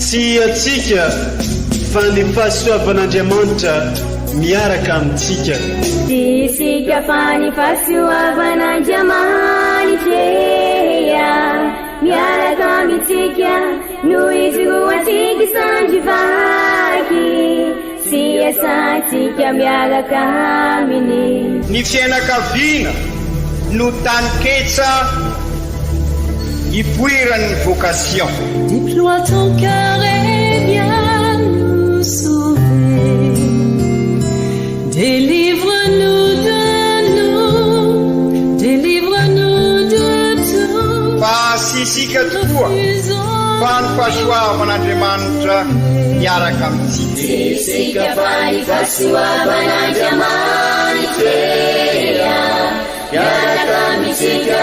Tsy antsika fa ny fahasoavan'Andriamanitra miaraka amintsika. Tsy isika fa ny fahasoavan'Andriamanitra miaraka amintsika no ijoroantsika sandry vaky sy iasantsika miaraka aminy. Ny fiainakaviana no taninketsa ipoiran'ny vocation. Déploie ton cœur et viens nous sauver Délivre-nous de nous, délivre-nous de tout Fa tsy isika tokoa fa ny fahasoavan'Andriamanitra miaraka amintsika. Tsy isika fa ny fahasoavan'Andriamanitra miaraka amintsika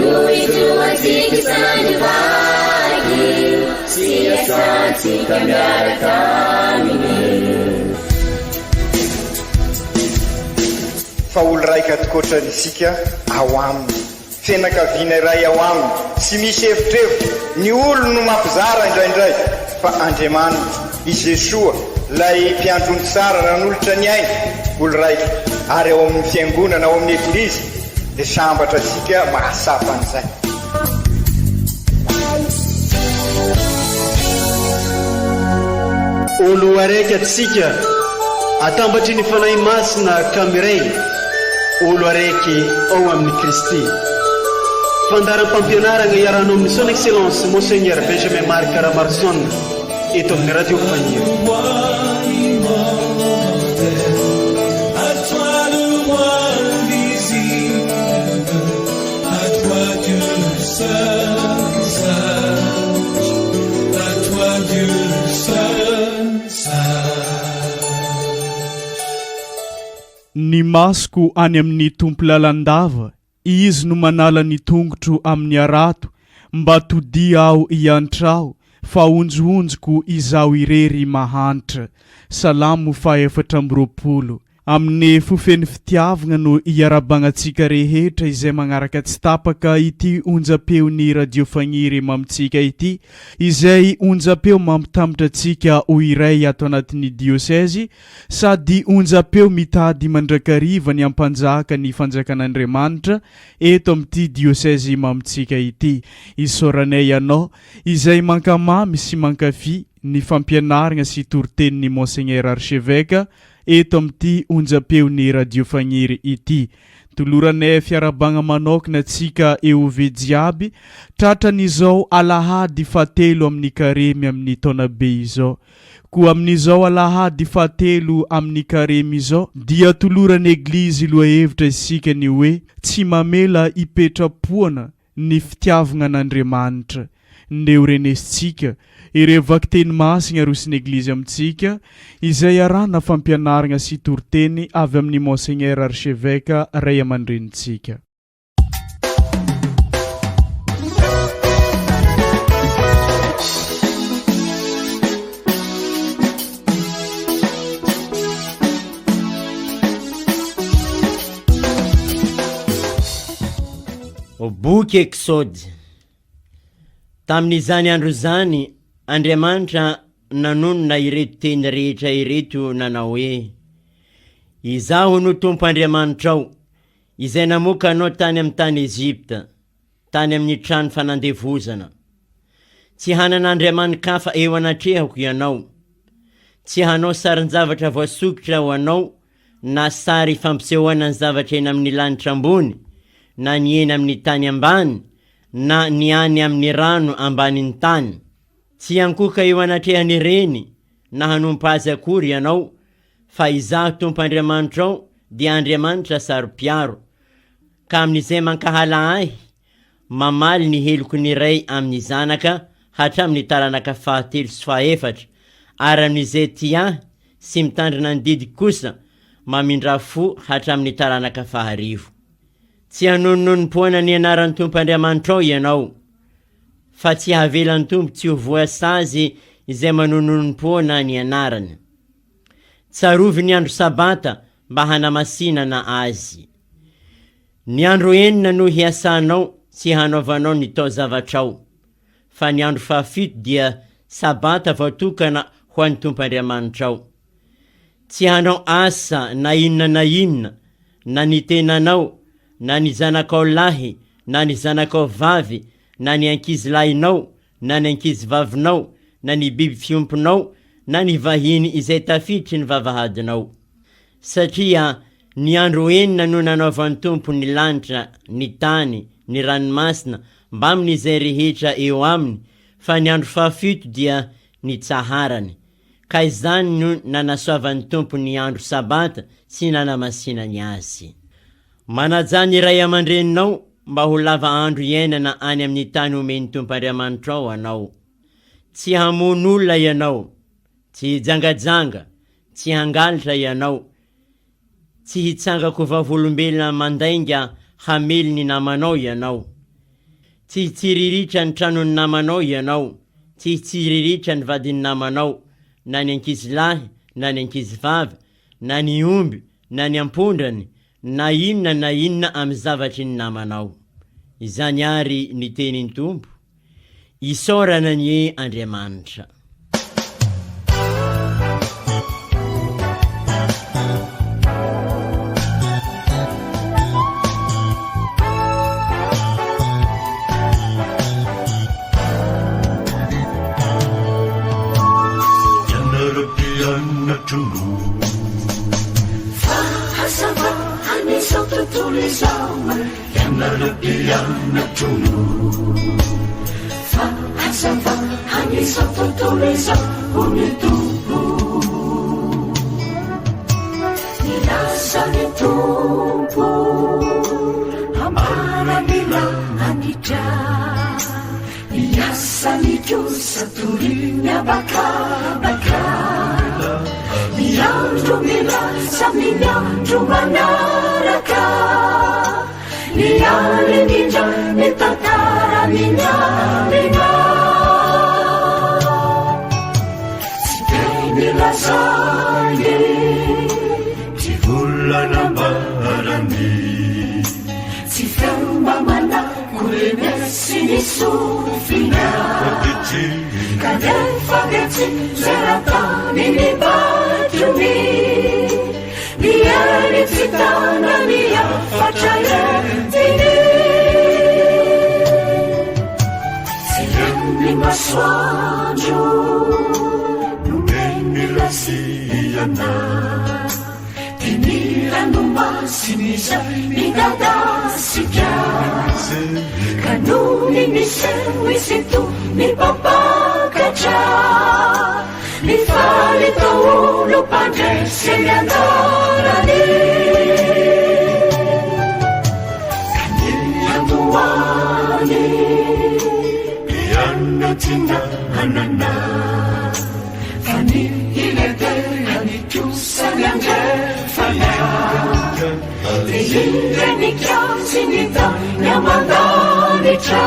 no ijoroantsika isan'andro vaky sy iasantsika miaraka aminy. Fa olo raika tokoatrany isika ao aminy. Fianakaviana iray ao aminy, tsy misy evitrevitra, ny olony no mampizara indraindray, fa Andriamanitra, i Jesoa, ilay Mpiandry ondry tsara nanolotra ny ainy, olo raika, ary ao amin'ny Fiangonana, ao amin'ny Eglizy, dia sambatra isika mahatsapa an'izay. Olo araiky atsika atambatry ny Fanahy Masina ka miray olo araiky ao amin'i Kristy. Fandaharam-pampianaragna iarahanao amin'ny Son Excellence Monseigneur Benjamin Marc Ramaroson eto amin'ny Radio Faniry. Ny masoko any amin'ny Tompo lalandava, Izy no manala ny tongotro amin'ny harato, mba todia aho hiantraho, fa honjohonjoko izaho irery mahantra. Salamo faha 24. Amin'ny fo feno fitiavgna no iarabagnantsika rehetra izay magnaraka tsy tapaka ity onjam-peon'ny Radio Fagniry mamintsika ity, izay onjam-peo mampitambatra antsika ho iray ato anatin'ny diosezy sady onjam-peo mitady mandrakariva ny hampanjaka ny fanjakan'Andriamanitra eto amin'ity diosezy mamintsika ity. Isaoranay ianao izay mankamamy sy mankafy ny fampianaragna sy toritenin'ny Monseigneur Archevêque eto amin'ity onjam-peon'ny Radio Fagniry ity. Toloranay fiarahabagna manokana antsika EOV jiaby tratran'izao alahady fahatelo amin'ny karemy amin'ny taona be izao. Koa amin'izao alahady fahatelo amin'ny karemy izao dia toloran'ny Eglizy lohahevitra isika ny hoe tsy mamela hipetra-poana ny fitiavgna an'Andriamanitra. Ndeha ho renesintsika ireo vakiteny masigna arosin'ny Eglizy amintsika, izay arahana fampianaragna sy toriteny avy amin'i Monseigneur Archevêque Ray aman-drenintsika. Boky Eksody. Tamin'izany andro izany, Andriamanitra nanonona ireto teny rehetra ireto nanao hoe, Izaho no Tompo Andriamanitrao, izay namoaka anao tany amin'ny tany Egypta, tany amin'ny trano fanandevozana. Tsy hanana andriamani-kafa eo anatrehako ianao. Tsy hanao sarin-javatra voasokitra ho anao na sary fampisehoana ny zavatra eny amin'ny lanitra ambony, na ny eny amin'ny tany ambany, na ny any amin'ny rano ambanin'ny tany. Tsy hiankohoka eo anatrehan'ireny na hanompo azy akory ianao, fa Izaho Tompo Andriamanitrao dia Andriamanitra saro-piaro, ka amin'izay mankahala Ahy, mamaly ny heloky ny ray amin'ny zanaka hatramin'ny taranaka fahatelo sy fahefatra, ary amin'izay tia Ahy sy mitandrina ny didiko kosa, mamindrà fo hatramin'ny taranaka faharivo. Tsy hanononom-poana ny anaran'ny Tompo Andriamanitrao ianao, fa tsy havelan'ny Tompo tsy ho voasazy izay manononom-poana ny anarany. Tsarovy ny andro Sabata mba hanamasinana azy. Ny andro enina no hiasanao sy hanaovanao ny taozavatrao, fa ny andro fahafito dia. Sabata voatokana ho an'ny Tompo Andriamanitrao. Tsy hanao asa na inona na inona, na ny tenanao, na ny zanakao lahy, na ny zanakao vavy, na ny ankizilahinao, na ny ankizivavinao, na ny biby fiompinao, na ny vahiny izay tafiditry ny vavahadinao. Satria ny andro enina no nanaovan'ny Tompo ny lanitra, ny tany, ny ranomasina, mbamin'izay rehetra eo aminy, fa ny andro fahafito dia nitsaharany. Ka izany no nanasoavan'ny Tompo ny andro Sabata sy nanamasinany azy. Manajà ny ray aman-dreninao mba ho lava andro iainana any amin'ny tany omen'ny Tompo Andriamanitrao anao. Tsy hamono olona ianao, tsy hijangajanga, tsy hangalatra ianao, tsy hitsanga-ko vavolombelona mandainga hamely ny namanao ianao. Tsy hitsiriritra ny tranon'ny namanao ianao, tsy hitsiriritra ny vadin'ny namanao, na ny ankizilahy na ny ankizivavy, na ny omby na ny ampondrany, na inona na inona amin'ny zavatry ny namanao. Izany àry ny tenin'ny Tompo. Isaorana anie Andriamanitra. Ianareo mpianatro no. Fahazavan'izao tontolo izao Ianareo mpianatro no. Fahazavan'izao tontolo izao ho ny Tompo. Nilaza ny Tompo ambara ny lanitra. Ny asany kosa toy ny habakabaka. Ny andro milaza amin'ny andro manaraka. Ny alina indray ny tantara ny alina. Tsy teny lazainy. Tsy volana ambarany. Tsy feo mba manako renesy ny sofina. Kanefa dia tsy zera-tany ny bakony. Ny hery tsy tana ny hafatra entiny. Tsy ren'ny masoandro nomeny lasiana. Dia ny ranomasina izay midadasika. Ka nony niseho izy toa ny mpampakatra. Nifaly daholo mpandresy ny anarany. Ka ny andohany Mpianatsinanana. Fa ny ileterany kosa ny andrefana. Dia indray nikasy ny tany aman-danitra.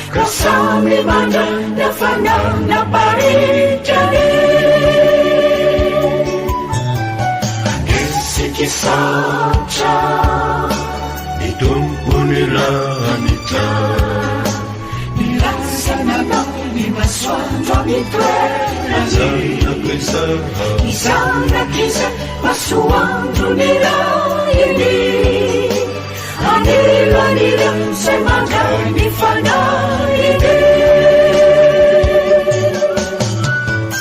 Ka samy mandray ny hafanana parikany. Andesika hisaotra. Ny Tompon'ny lanitra. Nilaza nanao ny masoandro amin'ny toerany. Ny zanak'iza masoandro nirahiny. Anilo an'ireo izay mandray ny fanahiny.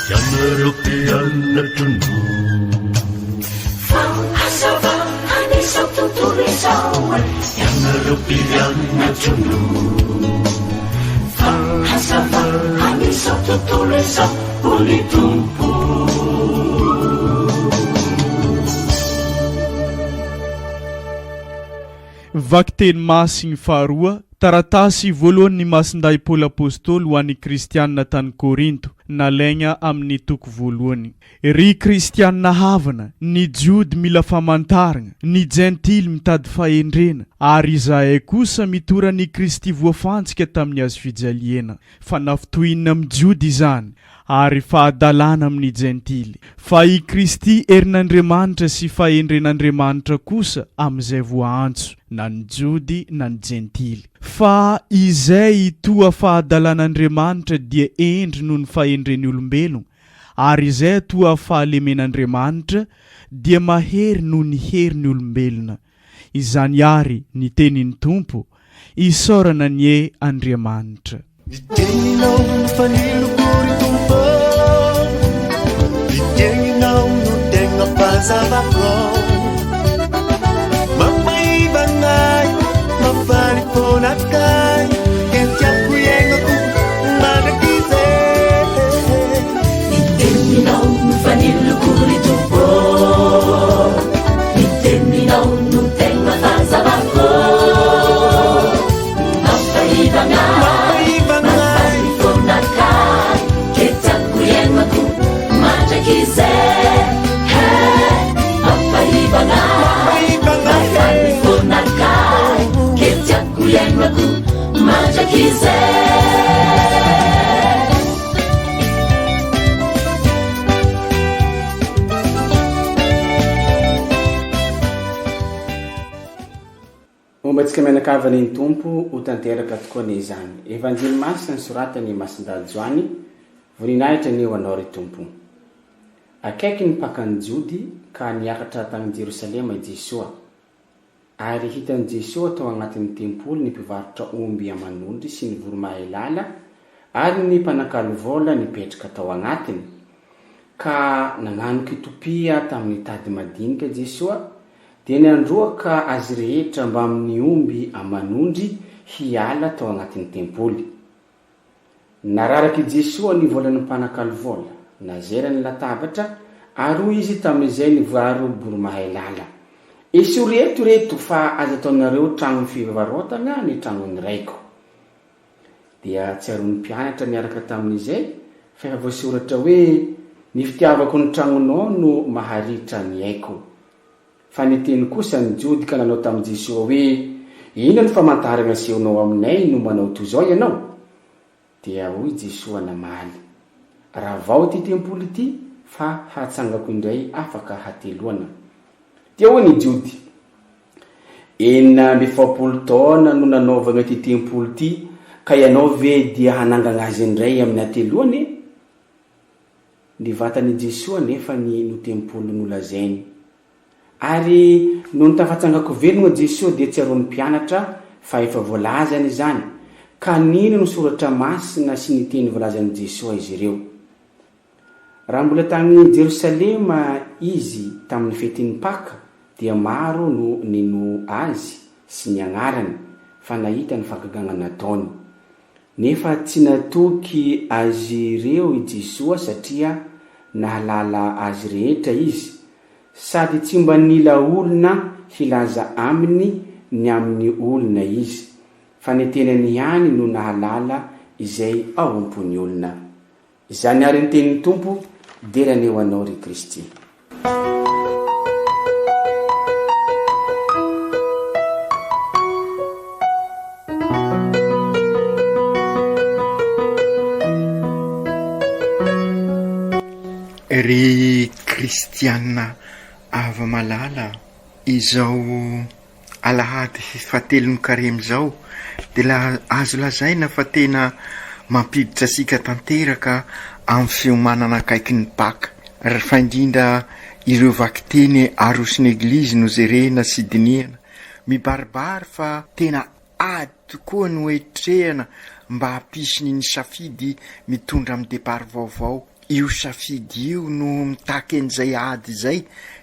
Ianareo mpianatro no. Fahazavan'izao tontolo izao. Ianareo mpianatro no. Fahazavan'izao tontolo izao ho ny Tompo. Vakiteny Masiny faharoa, taratasy voalohan'ny Masindahy Paoly Apostoly ho an'ny Kristianina tany Korinto, nalaigna amin'ny toko voalohany. Ry Kristianina havana, ny Jody mila famantaragna, ny Jentily mitady fahendrena, ary izahay kosa mitora an'i Kristy voafantsika tamin'ny hazofijaliana. Fanafintohinina amin'ny Jody izany, ary fahadalana amin'ny Jentily. Fa i Kristy herin'Andriamanitra sy fahendren'Andriamanitra kosa amin'izay voaantso, na ny Jody na ny Jentily. Fa izay toa fahadalan'Andriamanitra dia hendry noho ny fahendren'ny olombelogna, ary izay toa fahalemen'Andriamanitra dia mahery noho ny herin'ny olombelona. Izany àry ny tenin'ny Tompo, isaorana anie Andriamanitra. Ny teninao no faniloko ry Tompo Ny teninao no tegna fahazavako Mamaivana ahy, mahafaly foana kay Ke tiako iainako mandrakizay Ny teninao no faniloko ry Tompo Ny teninao no tegna fahazavako Momba antsika mianakavy anie ny Tompo ho tanteraka tokoa anie izany. Evanjely Masina nosoratan'i Masindahy Joany, Voninahitra anie ho Anao ry Tompo. Akaiky ny Pakan'ny Jody ka niakatra tany Jerosalema i Jesoa. Ary hitan'i Jesoa tao agnatin'ny tempoly ny mpivarotra omby aman'ondry sy ny voromahailala ary ny mpanakalo vola nipetraka tao agnatiny. Ka nagnano kitopia tamin'ny tady madinika Jesoa, dia nandroaka azy rehetra mbamin'ny omby aman'ondry hiala tao agnatin'ny tempoly. Nararak'i Jesoa ny volan'ny mpanakalo vola, nazera ny latabatra, ary hoy Izy tamin'izay nivaro-boromahailala, Esory eto ireto fa aza ataonareo trano fivarotana ny tranon'ny Raiko. Dia tsiaron'ny mpianatra niaraka tamin'izay fa efa voasoratra hoe, Ny fitiavako ny tragnonao no maharitra ny aiko. Fa niteny kosa ny Jody ka nanao tamin'i Jesoa hoe, Inona no famantarana asehonao aminay no manao toy izao ianao? Dia hoy Jesoa namaly, Ravao ity tempoly ity, fa hatsangako indray afaka hateloana. Dia hoy ny Jody, 46 taona no nanaovana ity tempoly ity, ka ianao ve dia hanangana azy indray amin'ny hateloana e? Ny vatan' i Jesoa anefa ny no tempoly nolazainy. Ary nony tafatsangako velogna Jesoa dia tsiaroan'ny mpianatra fa efa voalazany izany, ka nino ny soratra masina sy ny teny voalazan'i Jesoa izy ireo. Raha mbola tany Jerosalema Izy tamin'ny fetin'ny Paka dia maro no nino Azy sy ny agnarany, fa nahita ny fahagagagna nataony. Nefa tsy natoky azy ireo i Jesoa satria nahalala azy rehetra Izy, sady tsy mba nila olona hilaza Aminy ny amin'ny olona Izy, fa ny tenany ihany no nahalala izay ao am-pon'ny olona. Izany àry ny tenin'ny Tompo, dera anie ho Anao ry Kristy. Ry kristiana hava-malala, izao alahady fahatelon'ny karemy izao dia azo lazaina fa tena mampiditra antsika tanteraka amin'ny fiomanana akaiky ny Paka, fa indrindra ireo vakiteny aroson'ny Eglizy no jerena sy dinihana. Mibaribary fa tena ady tokoa no etrehana mba hampisy ny safidy mitondra amin'ny départ vaovao. Io safidy io no mitaky an'izay ady izay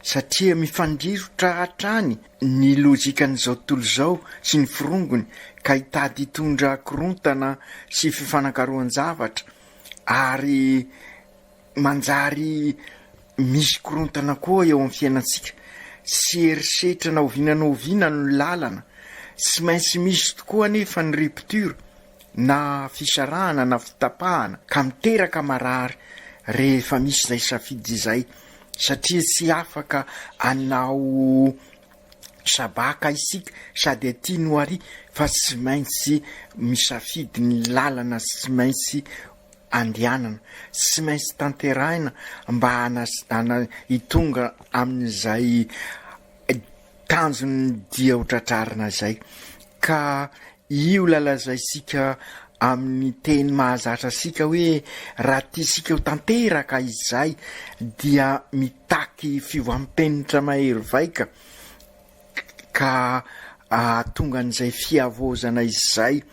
satria mifandrirotra hatrany ny lojikan'izao tontolo izao sy ny forongony ka hitady hitondra korontana sy fifanakaroan-javatra ary manjary misy korontana koa eo amin'ny fiainantsika. Tsy herisetra na oviana na oviana no lalana. Tsy maintsy misy tokoa anefa ny rupture na fisarahana na fitapahana ka miteraka marary rehefa misy izay safidy izay satria tsy afaka anao sabaka isika sady aty no ary fa tsy maintsy misafidy ny lalana tsy maintsy andehanana tsy maintsy tanterahina mba hana hitonga amin'izay tanjon'ny dia ho tratrarina izay ka. Io ilay lazaintsika amin'ny teny mahazatra antsika hoe raha tiantsika ho tanteraka izay dia mitaky fiovam-penitra mahery vaika ka ahatonga an'izay fihavaozana izay.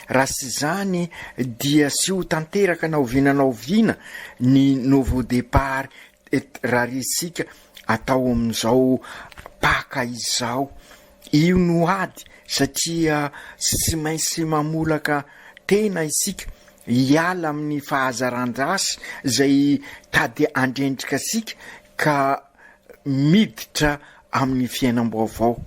Raha tsy izany dia tsy ho tanteraka na oviana na oviana ny nouveau départ rariantsika atao amin'izao Paka izao. Io no ady satria tsy maintsy mamolaka tena isika hiala amin'ny fahazaran-dratsy izay tady handrendrika antsika ka miditra amin'ny fiainam-baovao.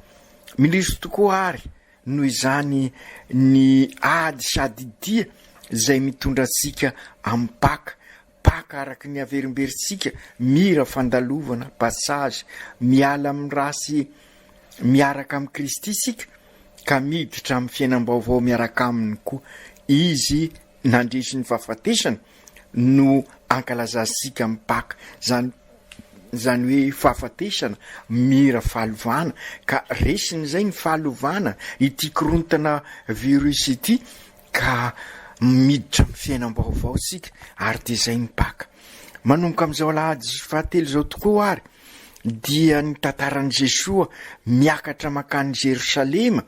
Milisy tokoa àry noho izany ny ady sady dia izay mitondra antsika amin'ny Paka. Paka araka ny averimberintsika, mira fandalovana, passage, miala amin'ny ratsy miaraka amin'i Kristy isika ka miditra amin'ny fiainam-baovao miaraka Aminy koa. Izy nandresy ny fahafatesana no ankalazantsika amin'ny Paka. Izany izany hoe fahafatesana, mira fahalovana, ka resiny izay ny fahalovana ity korontana virus ity ka miditra amin'ny fiainam-baovao isika ary dia izay ny Paka. Manomboka amin'izao alahady fahatelo izao tokoa ary dia ny tantaran'i Jesoa miakatra mankany Jerosalema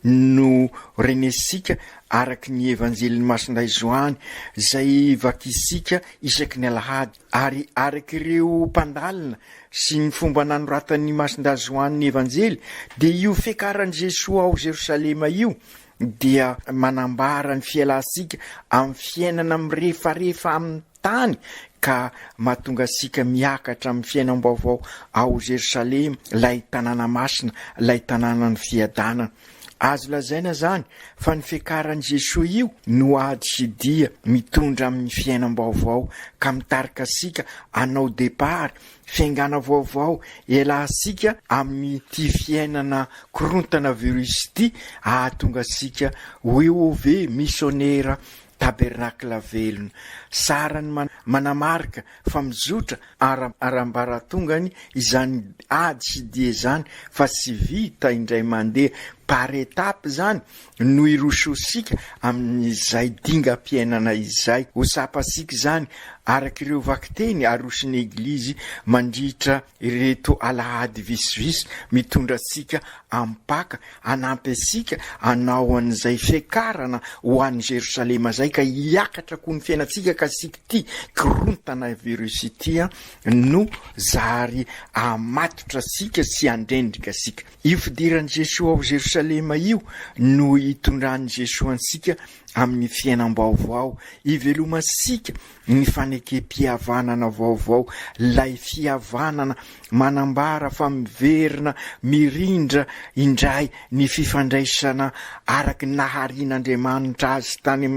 no renesintsika araka ny Evanjelin'i Masindahy Joany izay vakintsika isaky ny alahady ary araka ireo mpandalina sy ny fomba nanoratan'i Masindahy Joany ny Evanjely dia io fiakaran'i Jesoa ao Jerosalema io dia manambara ny fialantsika amin'ny fiainana mirefarefa amin'ny tany ka mahatonga antsika miakatra amin'ny fiainam-baovao ao Jerosalema, ilay tanàna masina, ilay tanànan'ny fiadanana. Azo lazaina izany fa ny fiakaran'i Jesoa io no ady sy dia mitondra amin'ny fiainam-baovao ka mitarika antsika hanao départ Fiaingàna vaovao ialahintsika amin'ity fiainana korontana virus ity ahatonga antsika ho EOV misionera tabernacle velona. Tsara ny manamarika fa mizotra ara-ambaratongany izany ady sy dia izany fa tsy vita indray mandeha par étape izany no hirosoantsika amin'izay dingam-piainana izay. Ho tsapantsika izany araka ireo vakiteny aroson'ny Eglizy mandritra ireto alahady vitsivitsy mitondra antsika am-paka, hanampy antsika hanao an'izay fiakarana ho any Jerosalema izay ka hiakatra koa ny fiainantsika ka isika ity korontana virus ity no zary hahamatotra antsika sy handrendrika antsika. Io fidiran'i Jesoa ao Jerosalema io no hitondran'i Jesoa antsika amin'ny fiainam-baovao, hivelomantsika ny fanekem-pihavanana vaovao, ilay fihavanana manambara fa miverina mirindra indray ny fifandraisana araka ny naharian'Andriamanitra azy tany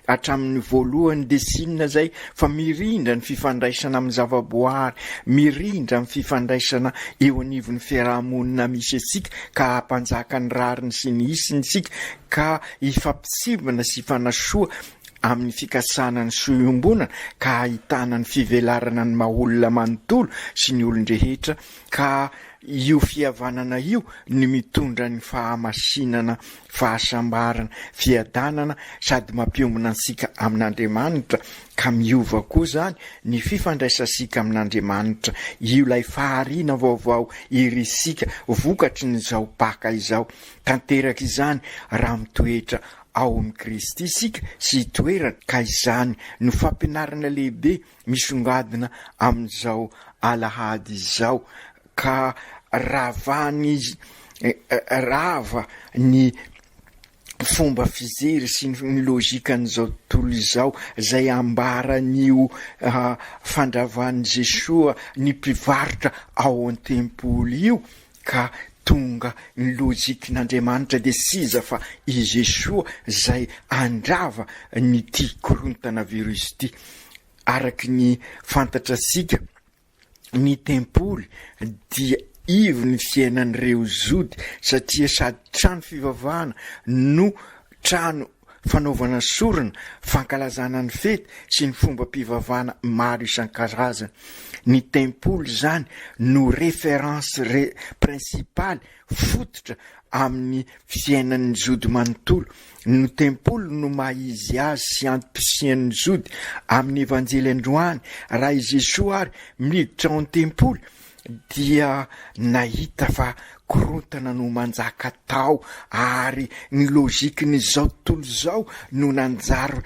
Hatramin'ny voalohany dia tsy inona izay fa mirindra ny fifandraisana amin'ny zavaboary, mirindra ny fifandraisana eo anivon'ny fiaraha-monina misy antsika ka hampanjaka ny rariny sy ny hisiny isika ka hifampitsimbina sy hifanasoa amin'ny fikasana ny soa iombonana ka hahitana ny fivelarana ny maha-olona manontolo sy ny olon-drehetra ka io fihavanana io no mitondra ny fahamasinana, fahasambarana, fiadanana sady mampiombona antsika amin'Andriamanitra ka miova koa izany ny fifandraisantsika amin'Andriamanitra. Io ilay fahariana vaovao irisika vokatry ny izao Paka izao. Tanteraka izany raha mitoetra ao amin'i Kristy isika sy itoerany ka izany no fampianarana lehibe misongadina amin'izao alahady izao ka ravan'ny rava ny fomba fijery sy ny logikan'izao tontolo izao izay ambaran'io fandravan'i Jesoa ny mpivarotra ao an-tempoly io ka tonga ny logikin'Andriamanitra dia tsy iza fa i Jesoa izay handrava ny ity korontana virus ity. Araky ny fantatratsika, ny tempoly dia ivon'ny fiainan'ireo Jody satria sady trano fivavahana no trano. fanaovana sorona, fankalazana ny fety sy ny fombam-pivavahana maro isan-karazany. Ny tempoly izany no référence principale, fototra amin'ny fiainan'ny Jody manontolo. Ny tempoly no maha izy azy sy antom-pisian'ny Jody. Amin'ny Evanjely androany, raha i Jesoa ary miditra ao an-tempoly dia nahita fa korontana no manjaka tao ary ny logique-n'izao tontolo izao no nanjary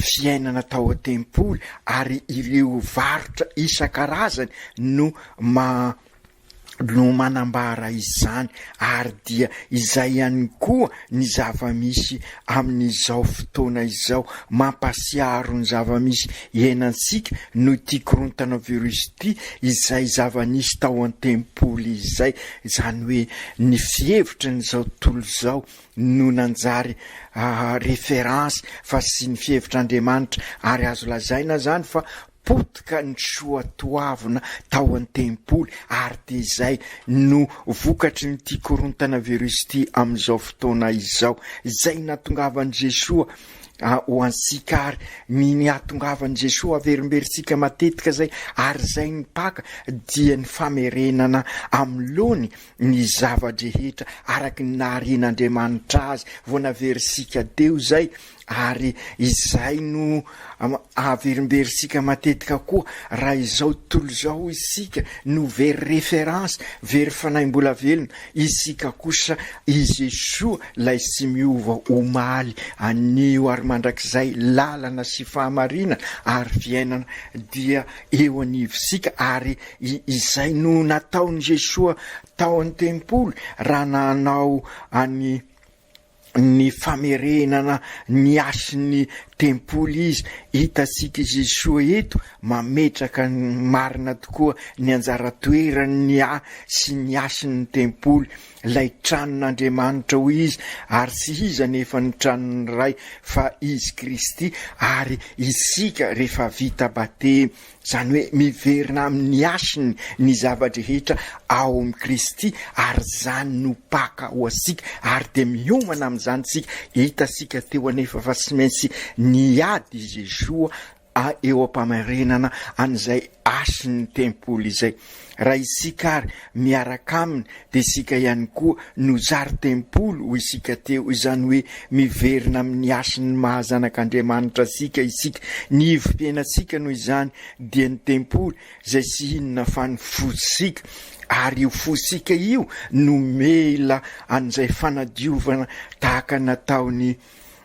fiainana tao an-tempoly ary ireo varotra isan-karazany no ma no manambara izany ary dia izay ihany koa ny zava-misy amin'izao fotoana izao, mampasiaro ny zava-misy iainantsika noho ity korontana virus ity izay zava-nisy tao an-tempoly izay, izany hoe ny fihevitry ny izao tontolo izao no nanjary référence fa sy ny fihevitr'Andriamanitra ary azo lazaina izany fa Potika ny soatoavina tao an-tempoly ary dia izay no vokatry ny ity korontana virus ity amin'izao fotoana izao. Izay nahatongavan'i Jesoa ho antsika ary ny ny hahatongavan'i Jesoa averimberintsika matetika izay ary izay ny Paka dia ny famerenana amin'ny laony ny zava-drehetra araka ny naharian'Andriamanitra azy. Vao naverintsika teo izay Ary izay no averimberintsika matetika koa, raha izao tontolo izao isika no very référence, very fanahy mbola velona, isika kosa i Jesoa ilay tsy miova omaly, anio ary mandrakizay, lalana sy fahamarinana ary fiainana dia eo anivontsika ary izay no nataon'i Jesoa tao an-tempoly raha nanao an'i ny famerenana ny hasin'ny tempoly izy. Hitantsika i Jesoa eto mametraka ny marina tokoa ny anjara toeran'ny ahy sy ny hasin'ny tempoly, ilay tranon'Andriamanitra hoy izy, ary tsy iza anefa ny tranon'ny Ray fa Izy Kristy, ary isika rehefa vita batemy Izany hoe miverina amin'ny hasiny ny zava-drehetra ao amin'i Kristy ary izany no Paka ho antsika ary dia miomana amin'izany isika. Hitantsika teo anefa fa tsy maintsy niady i Jesoa eo am-pamarinana an'izay hasin'ny tempoly izay. Raha isika ary miaraka aminy dia isika ihany koa no zary tempoly hoy isika teo, izany hoe miverina amin'ny hasin'ny maha zanak'Andriamanitra antsika isika. Ny ivom-piainantsika noho izany dia ny tempoly izay tsy inona fa ny fontsika, ary io fontsika io no mila an'izay fanadiovana tahaka nataon'i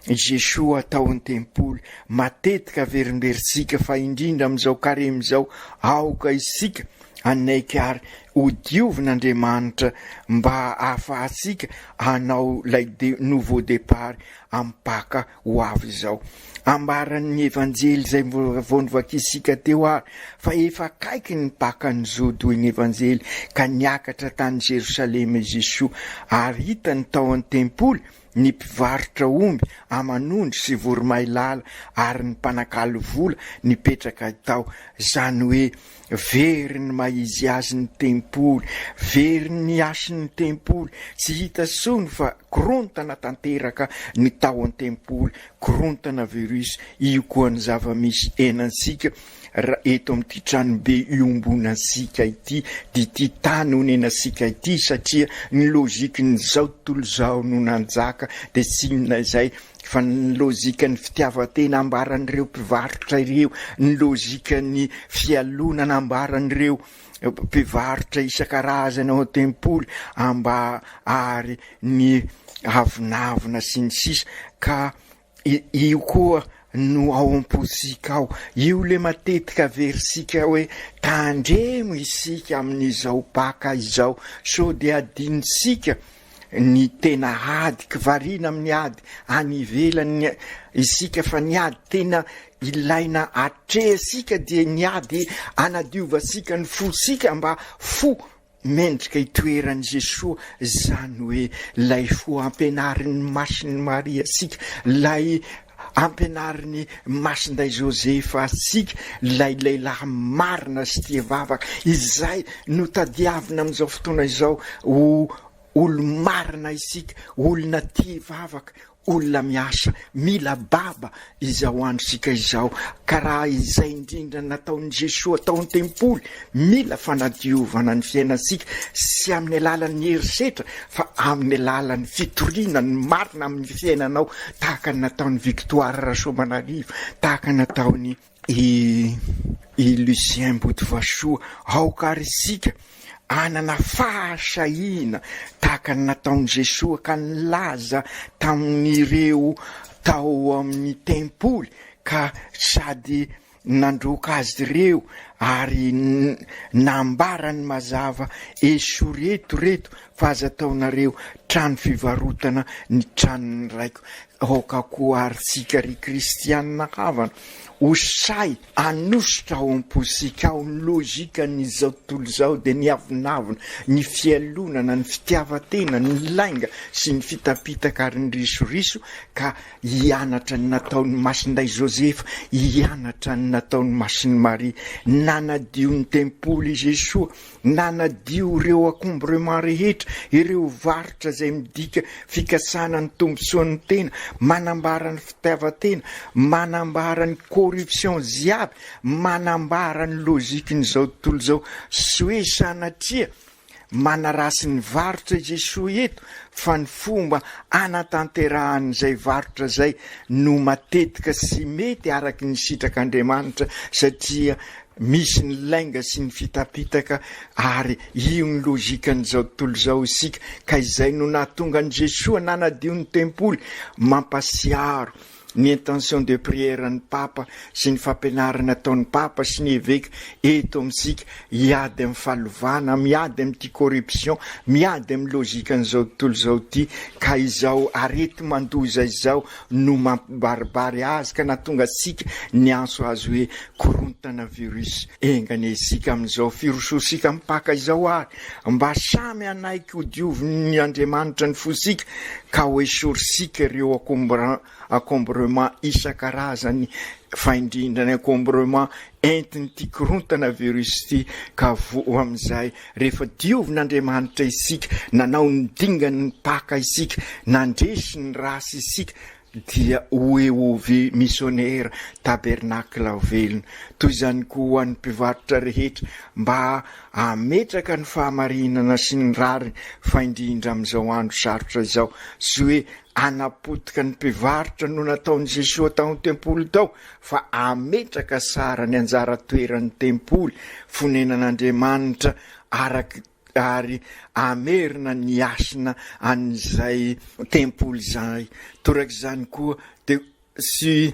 Jesoa tao an-tempoly. Matetika averimberintsika fa indrindra amin'izao karemy izao, aoka isika hanaiky ary ho diovin'Andriamanitra mba hahafahantsika hanao ilay nouveau départ amin'ny Paka ho avy izao. Ambaran'ny Evanjely izay vao novakintsika teo ary fa efa akaiky ny Pakan'ny Jody hoy ny Evanjely ka niakatra tany Jerosalema i Jesoa ary hitany tao an-tempoly ny mpivarotra omby aman'ondry sy voromailala ary ny mpanakalo vola nipetraka tao, izany hoe very ny maha izy azy ny tempoly, very ny hasin'ny tempoly, tsy hita intsony fa korontana tanteraka ny tao an-tempoly, korontana virus, io koa ny zava-misy enantsika Raha eto amin'ity tranobe iombonantsika ity, dia ity tany onenantsika ity, satria ny logique-n'izao tontolo izao no nanjaka, dia tsy inona izay fa ny logique-n'ny fitiavan-tena ambaran'ireo mpivarotra ireo, ny logique-n'ny fialonana ambaran'ireo mpivarotra isan-karazany ao an-tempoly, amba ary ny avonavona sy ny sisa ka Io koa no ao am-pontsika ao. Io le matetika averintsika hoe tandremo isika amin'izao Paka izao sao dia adinontsika ny tena ady, kivariana amin'ny ady any ivelany isika fa ny ady tena ilaina atrehantsika dia ny ady anadiovantsika ny fontsika mba fo Mendrika itoeran'i Jesoa izany hoe ilay fo ampianarin'i Masin'i Maria antsika, ilay ampianarin'i Masinday Josefa antsika, ilay lehilahy marina sy tia vavaka, izay no tadiavina amin'izao fotoana izao ho. Olo-marina isika, olona tia vavaka, olona miasa, mila baba izao androntsika izao, ka raha izay indrindra nataon'i Jesoa tao an-tempoly, mila fanadiovana ny fiainantsika, tsy amin'ny alalan'ny herisetra fa amin'ny alalan'ny fitoriana ny marina amin'ny fiainanao, tahaka ny nataon'i Victoire Rasoamanarivo, tahaka ny nataon'i I i Lucien Botovasoa, aoka ary isika hanana fahasahiana tahaka ny nataon'i Jesoa ka nilaza tamin'ireo tao amin'ny tempoly ka sady nandroaka azy ireo ary nambarany mazava, esory eto reto fa aza ataonareo trano fivarotana ny tranon'ny Raiko. Aoka koa ary tsika ry kristianina havana ho sahy hanosotra ao am-pontsika ao ny lojikan'izao tontolo izao dia ny avonavona, ny fialonana, ny fitiavan-tena, ny lainga sy ny fitapitaka ary ny risoriso ka hianatra ny nataon'i Masindahy Josefa, hianatra ny nataon'i Masin'i Maria. Nanadio ny tempoly i Jesoa Nanadio ireo encombrement rehetra, ireo varotra izay midika fikasana ny tombontsoan'ny tena, manambara ny fitiavan-tena, manambara ny corruption jiaby, manambara ny logique-n'izao tontolo izao, tsy hoe sanatria manaratsy ny varotra i Jesoa eto fa ny fomba anatanterahany izay varotra izay no matetika tsy mety araky ny sitrak'Andriamanitra satria Misy ny lainga sy ny fitapitaka ary io ny logikan'izao tontolo izao isika ka izay no nahatonga an'i Jesoa nanadio ny tempoly, mampasiaro ny intention de prière ny Papa sy ny fampianarana ataon'ny Papa sy ny Eveka eto amintsika hiady amin'ny fahalovana, miady amin'ity corruption, miady amin'ny logikan'izao tontolo izao ity ka izao areti-mandoza izao no mampibaribary azy ka nahatonga antsika niantso azy hoe korontana virus. Enga anie isika amin'izao firosoantsika mipaka izao ary mba samy hanaiky ho diovin'ny Andriamanitra ny fosika ka ho esorintsika ireo encombrement isan-karazany fa indrindra ny encombrement entin'ity korontana virus ity ka voa amin'izay rehefa diovin'Andriamanitra isika, nanao ny dingan'ny Paka isika, nandresy ny ratsy isika dia ho EOV Missionnaire Tabernacle velona. Toy izany koa ho an'ny mpivarotra rehetra mba hametraka ny fahamarinana sy ny rariny fa indrindra amin'izao andro sarotra izao tsy hoe hanapotika ny mpivarotra no nataon'i Jesoa tao an-tempoly tao fa hametraka tsara ny anjara toeran'ny tempoly fonenan'Andriamanitra araka ary hamerina ny hasina an'izay tempoly izay. Torak'izany koa dia tsy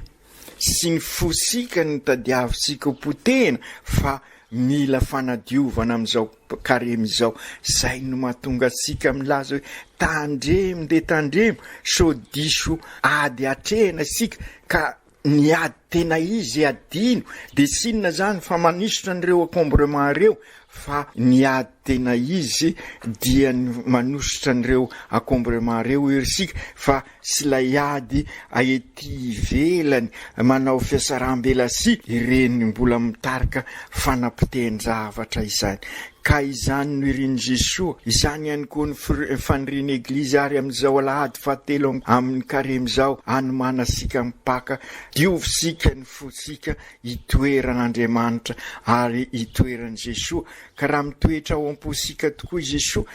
tsy ny fosika no tadiavintsika ho potehina fa mila fanadiovana amin'izao karemy izao. Izay no mahatonga antsika milaza hoe tandremo dia tandremo sao diso ady atrehina isika ka Ny ady tena izy adino de tsy inona zany fa manisotra an'ireo encombrement ireo fa ny ady tena izy dia ny manosotra an'ireo encombrement ireo isika fa tsy ilay ady ety ivelany manao fiasaram-belatsihy ireny mbola mitarika fanapotehan-javatra izany. Ka izany no irin'i Jesoa, izany ihany koa no fanirian'ny Eglizy ary amin'izao alahady fahatelo amin'ny karemy izao, anomanantsika ny Paka, diovintsika ny fontsika hitoeran'Andriamanitra ary hitoeran'i Jesoa, ka raha mitoetra ao am-pontsika tokoa i Jesoa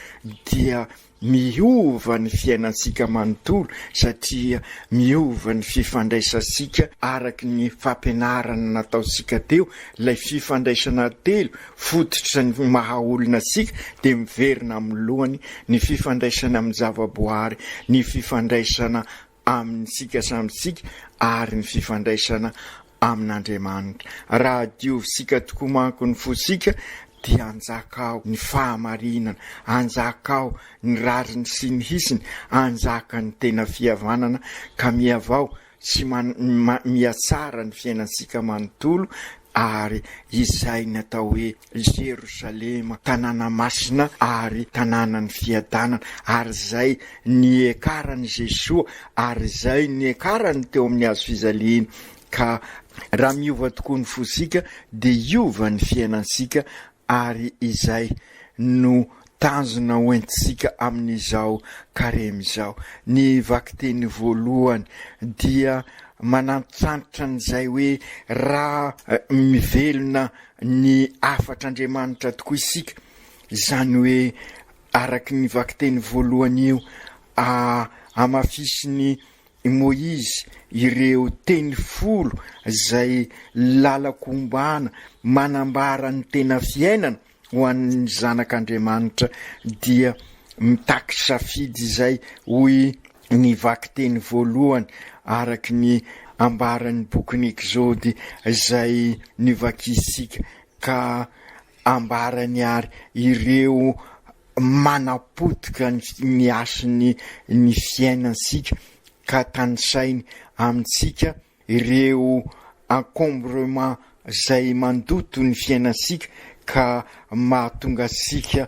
dia Miova ny fiainantsika manontolo satria miova ny fifandraisantsika araka ny fampianarana nataontsika teo, ilay fifandraisana telo fototra ny maha olona antsika dia miverina amin'ny lohany, ny fifandraisana amin'ny zavaboary, ny fifandraisana amintsika samy tsika ary ny fifandraisana amin'Andriamanitra. Raha diovintsika tokoa manko ny fontsika dia hanjaka ao ny fahamarinana, hanjaka ao ny rariny sy ny hisiny, hanjaka ny tena fihavanana ka mihavao sy mihatsara ny fiainantsika manontolo ary izay ny atao hoe Jerosalema, tanàna masina ary tanànan'ny fiadanana, ary izay niekaran'i Jesoa, ary izay niekarany teo amin'ny hazo fijaliana. Ka raha miova tokoa ny fosika dia hiova ny fiainantsika ary izay no. tanjona hoentintsika amin'izao karemy izao. Ny vakiteny voalohany dia manantitrantitra an'izay hoe raha mivelona ny hafatr'Andriamanitra tokoa isika, izany hoe araka ny vakiteny voalohany io, hamafisin'i Moizy ireo teny folo izay lalan-kombana manambara ny tena fiainana ho an'ny zanak'Andriamanitra dia mitaky safidy izay hoy ny vakiteny voalohany araka ny ambaran'ny bokin'ny Ekzody izay novakintsika ka ambarany ary ireo manapotika ny hasin'ny ny fiainantsika ka tanisainy amintsika ireo encombrement izay mandoto ny fiainantsika ka mahatonga antsika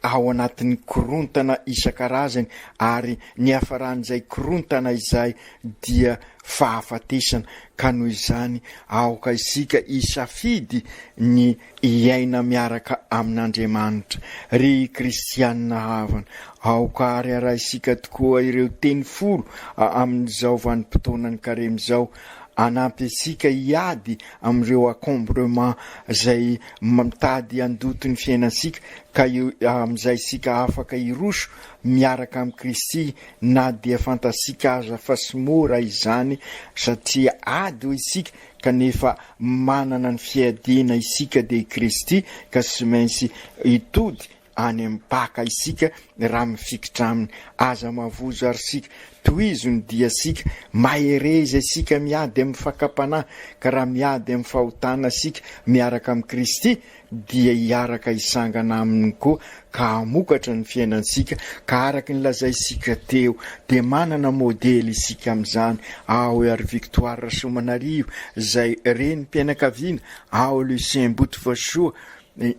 ao anatin'ny korontana isan-karazany ary ny hiafaran'izay korontana izay dia fahafatesana ka noho izany aoka isika hisafidy ny hiaina miaraka amin'Andriamanitra. Ry kristianina havana, aoka àry harahintsika tokoa ireo teny folo amin'izao vanim-potoanan'ny Karemy izao, hanampy antsika hiady amin'ireo encombrement izay mitady handoto ny fiainantsika, ka amin'izay isika afaka hiroso miaraka amin'i Kristy na dia fantatsika aza fa tsy mora izany satria ady hoy isika kanefa manana ny fiadiana isika dia i Kristy ka tsy maintsy hitody any amin'ny Paka isika raha mifikitra aminy. Aza mavozo ary isika, tohizo ny diantsika, mahereza isika miady amin'ny fakam-panahy ka raha miady amin'ny fahotana isika miaraka amin'i Kristy dia hiaraka hisangana aminy koa ka hamokatra ny fiainantsika ka araka ny lazaintsika teo dia manana modely isika amin'izany ao ary Victoire Rasoamanarivo izay renim-pianakaviana ao Lucien Botovasoa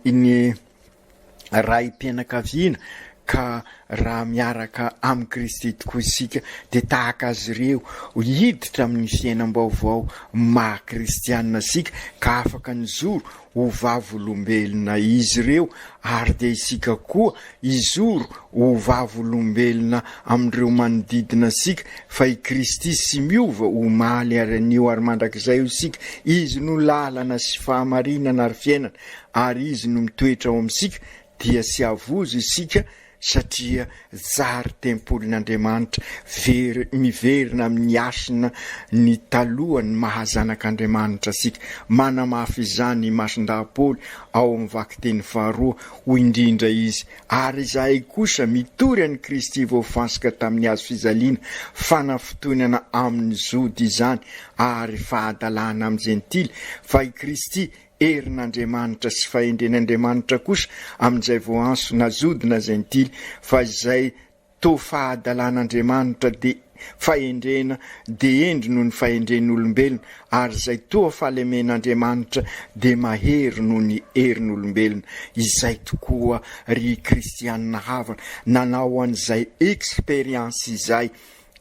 ny raim-pianakaviana ka raha miaraka amin'i Kristy tokoa isika dia tahaka azy ireo hiditra amin'ny fiainam-baovao maha kristianina antsika ka afaka nijoro ho vavolombelona izy ireo ary dia isika koa hijoro ho vavolombelona amin'ireo manodidina antsika fa i Kristy tsy miova omaly ary anio ary mandrakizay hoy isika, Izy no lalana sy fahamarinana ary fiainana ary Izy no mitoetra ao amintsika dia tsy havozo isika satria zary tempolin'Andriamanitra, very, miverina amin'ny hasina ny talohan'ny maha zanak'Andriamanitra antsika. Manamafy izany i Masindahy Paoly ao amin'ny vakiteny faharoa, hoy indrindra izy, Ary izahay kosa mitory an'i Kristy voafantsika tamin'ny hazo fijaliana, fanafintohinana amin'ny Jody izany, ary fahadalana amin'ny Jentily, fa i Kristy Herin'Andriamanitra sy fahendren'Andriamanitra kosa amin'izay voantso na Jody na Jentily, fa izay toa fahadalan'Andriamanitra dia fahendrena dia hendry noho ny fahendren'olombelona, ary izay toa fahalemen'Andriamanitra dia mahery noho ny herin'olombelona. Izay tokoa ry kristianina havana, nanao an'izay expérience izay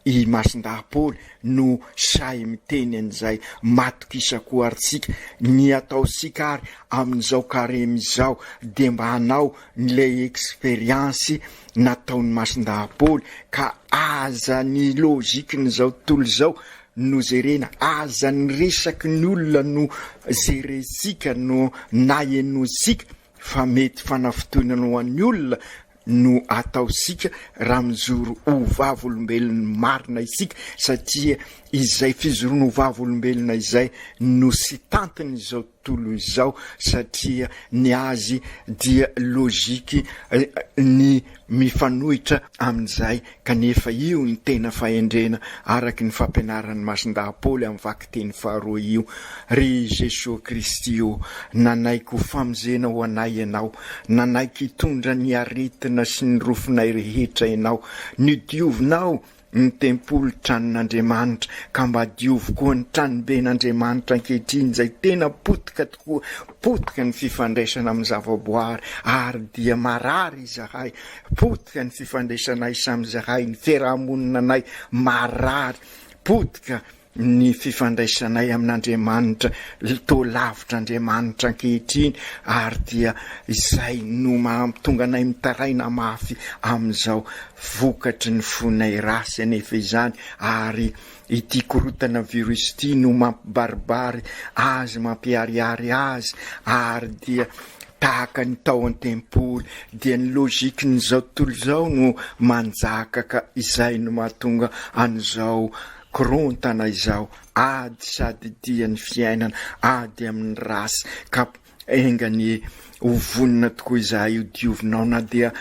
I Masindahy Paoly no sahy miteny an'izay matokisa koa ary tsika. Ny ataontsika ary amin'izao karemy izao dia mba hanao n'ilay expérience nataon'i Masindahy Paoly ka aza ny logique-n'izao tontolo izao no jerena, aza ny resaky ny olona no jerentsika no na henointsika fa mety fanafintohinana ho an'ny olona no ataontsika raha mijoro ho vavolombelon'ny marina isika satria izay fijoroana ho vavolombelona izay no tsy tantin'izao tontolo izao satria ny azy dia logique ny mifanohitra amin'izay kanefa io ny tena fahendrena araky ny fampianaran'i Masindahy Paoly amin'ny vakiteny faharoa io Ry Jesoa Kristy ô, nanaiky ho famonjena ho anay Ianao, nanaiky hitondra ny aretina sy ny rofinay rehetra Ianao, nodiovinao ny tempoly tranon'Andriamanitra, ka mba diovy koa ny tranoben'Andriamanitra ankehitriny izay tena potika tokoa, potika ny fifandraisana amin'ny zavaboary ary dia marary izahay, potika ny fifandraisanay samy izahay, ny fiaraha-monina anay marary, potika. ny fifandraisanay amin'Andriamanitra, toa lavitra Andriamanitra ankehitriny ary dia izay no mahatonga anay mitaraina mafy amin'izao, vokatry ny fonay ratsy anefa izany ary ity korontana virus ity no mampibaribary azy, mampiharihary azy ary dia tahaka ny tao an-tempoly dia ny logique-n'izao tontolo izao no manjaka ka izay no mahatonga an'izao Korontana izao, ady sady dia ny fiainana, ady amin'ny ratsy, ka enga anie ho vonona tokoa izahay ho diovinao na dia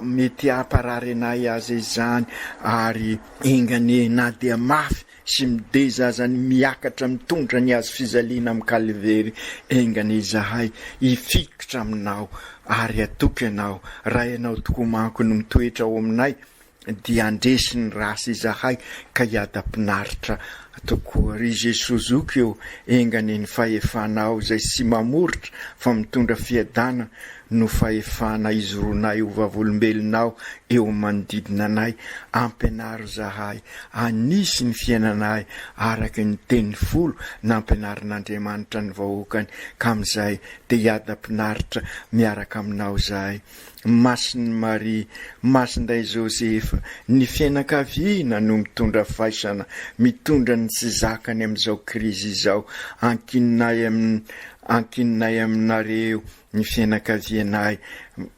mety hamparary anay aza izany, ary enga anie na dia mafy sy mideza aza ny miakatra mitondra ny hazo fijaliana amin'ny Kalvery, enga anie izahay hifikitra aminao ary hatoky anao, raha ianao tokoa manko no mitoetra ao aminay, dia handresy ny ratsy izahay ka hiadam-pinaritra tokoa. Ry Jesoa Zoky ô, enga anie ny fahefanao izay tsy mamoritra fa mitondra fiadanana no fahefana hijoroanay ho vavolombelonao eo amin'ny manodidina anay. Ampianaro izahay hanisy ny fiainanay araka ny teny folo nampianarin'Andriamanitra ny vahoakany ka amin'izay dia hiadam-pinaritra miaraka aminao izahay. Masin'i Maria, Masinday Josefa, ny fianakaviana no mitondra faisana, mitondra ny tsy zakany amin'izao krizy izao, ankininay amin ankininay aminareo ny fianakavianay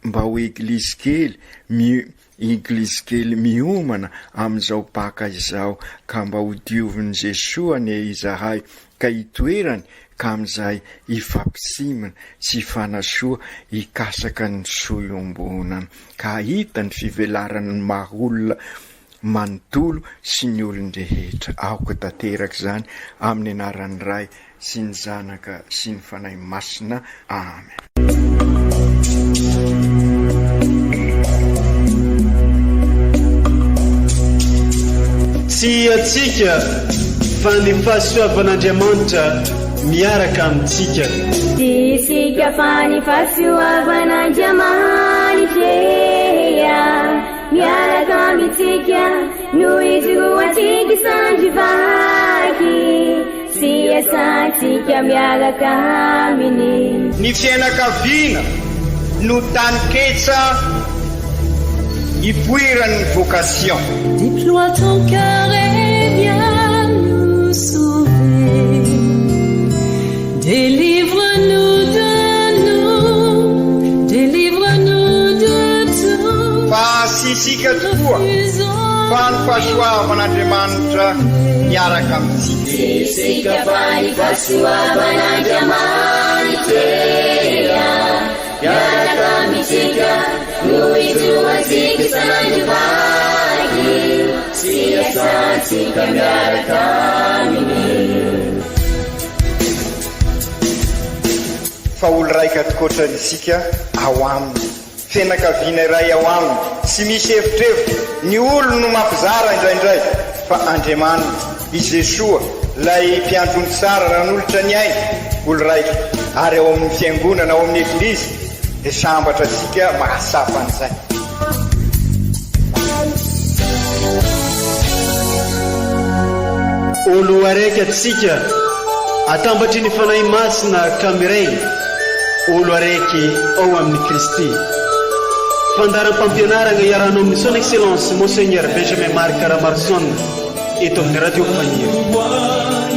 mba ho eglizy kely mi eglizy kely miomana amin'izao paka izao ka mba ho diovin'i Jesoa anie izahay ka hitoerany ka amin'izay hifampisimina sy hifanasoa hikasaka ny soa iombonana ka hahita ny fivelaran'ny maha olona manontolo sy ny olon-drehetra. Aoka tanteraka izany amin'ny anaran'ny Ray sy ny Zanaka sy ny Fanahy Masina. Amen. Tsy antsika fa ny fahasoavan'Andriamanitra miaraka amintsika. Tsy isika fa ny fahasoavan'Andriamanitra miaraka amintsika no ijoroantsika sandry vaky. Sy iasantsika miaraka aminy. Ny fiainakaviana no taninketsa ipoiran'ny vocation. Déploie ton cœur et viens nous sauver. Délivre-nous de nous, délivre-nous de tout. Fa tsy isika tokoa fa ny fahasoavan'Andriamanitra miaraka amintsika. Tsy isika fa ny fahasoavan'Andriamanitra miaraka amintsika no ijoroantsika isan'andro vaky sy iasantsika miaraka aminy. Fa olo raika tokoatra isika ao aminy. Fianakaviana iray ao aminy, tsy misy evitrevitra, ny olony no mampizara indraindray, fa Andriamanitra, i Jesoa, ilay Mpiandry ondry tsara nanolotra ny ainy, olo raika, ary ao amin'ny Fiangonana, ao amin'ny Eglizy, dia sambatra isika mahatsapa an'izay. Olo araiky atsika atambatry ny Fanahy Masina ka miray olo araiky ao amin'i Kristy. Fandaharam-pampianaragna iarahanao amin'ny Son Excellence Monseigneur Benjamin Marc Ramaroson eto amin'ny Radio Faniry.